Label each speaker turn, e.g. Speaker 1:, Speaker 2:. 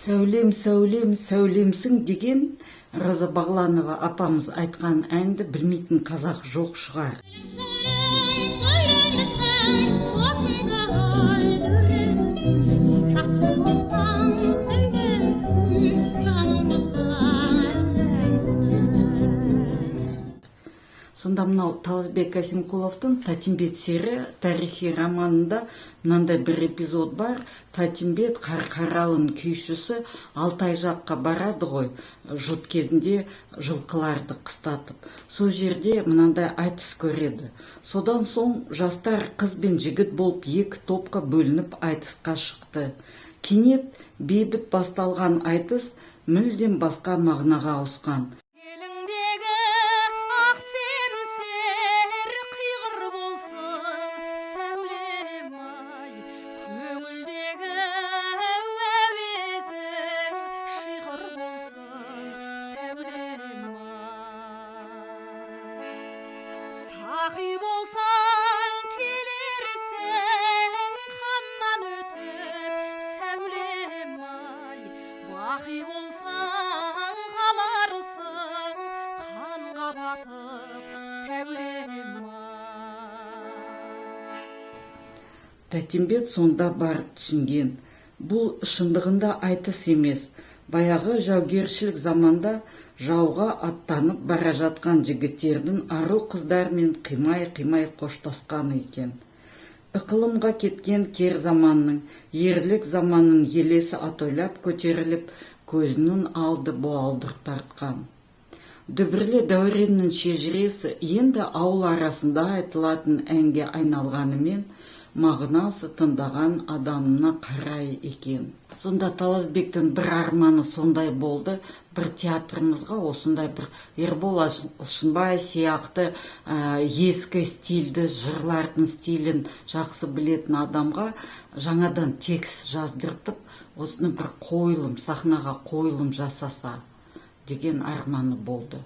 Speaker 1: «Сәулем, сәулем, сәулемсің» деген Роза Бағланова апамыз айтқан әнді білмейтін қазақ жоқ шығар.
Speaker 2: Сәулемсің, осындай дәуренсің, жақсы болсаң сәулемсің, жаман болсаң әулемсің.
Speaker 1: Сонда мынау Таласбек Әсемқұловтың «Татимбет сері» тарихи романында мынандай бір эпизод бар. Татимбет, Қарқаралының күйшісі, Алтай жаққа барады ғой жұт кезінде жылқыларды қыстатып. Сол жерде мынандай айтыс көреді. Содан соң жастар қыз бен жігіт болып екі топқа бөлініп айтысқа шықты. Кенет бейбіт басталған айтыс мүлдем басқа мағынаға ауысқан.
Speaker 3: Еліңдегі ақ семсер қиғыр болсын, сәулем ай, көңілдегі әуезің шиғыр болсын, сәулем ай. Сақи болсаң келерсің ханнан өтіп, сәулем ай, бақи болсаң қаларсың қанға батып, сәулем ай.
Speaker 1: Тәтімбет сонда барып түсінген: бұл шындығында айтыс емес, баяғы жаугершілік заманда жауға аттанып бара жатқан жігіттердің ару қыздармен қимай-қимай қоштасқаны екен. Ықылымға кеткен кер заманның, ерлік заманның елесі атойлап көтеріліп, көзінің алды буалдыр тартқан. Дүбірлі дәуреннің шежіресі енді ауыл арасында айтылатын әнге айналғанымен, мағынасы тыңдаған адамына қарай екен. Сонда Таласбектің бір арманы сондай болды: бір театрымызға осындай бір Ербол Алшынбай сияқты ескі стильді жырлардың стилін жақсы білетін адамға жаңадан текст жаздыртып, осыны бір қойылым, сахнаға қойылым жасаса деген арманы болды.